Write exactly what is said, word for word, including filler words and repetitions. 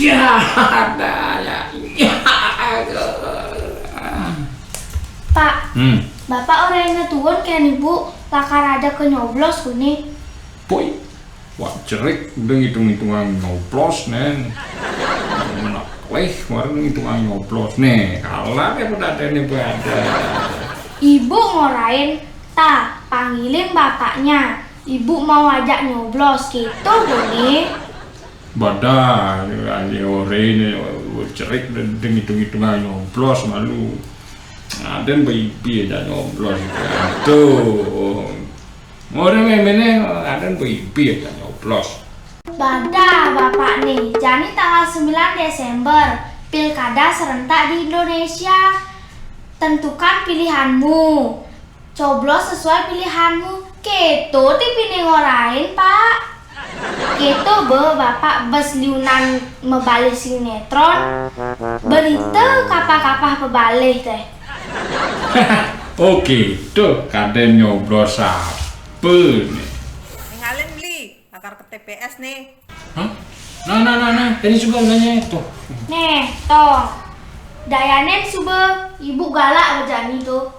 Ya, ada ya. Ya. Pak, hmm. Bapak orangnya tuun kan ibu, lakar ada ke nyoblos kuni. Poi, wak jerik udah ngitung-hitungan nyoblos nen. Menakleh kemarin ngitungan nyoblos nih. Kalah ya pada ada nih pada. Ibu ngorain, ta, panggilin bapaknya. Ibu mau ajak nyoblos gitu kuni. Badah, aja ore ini cerik dan hitung-hitungan nyoblos malu. Aden baibi aja nyoblos. Aduh. Ore memene aden baibi aja nyoblos. Badah bapak nih, jani tanggal sembilan Desember, pilkada serentak di Indonesia. Tentukan pilihanmu. Coblos sesuai pilihanmu. Keto ti pine ngorain, Pak. Keto be bapak bes liunan mebalih sinetron. Berita kapah-kapah pebalih teh. Oke, tuh kaden nyoblos apa nih? Ninggalin beli, lakar ke T P S nih. Hah? Nah, nah, nah, nah, tadi juga nanya itu. Nih, tong. Dayanen suba ibu galak bejani tuh.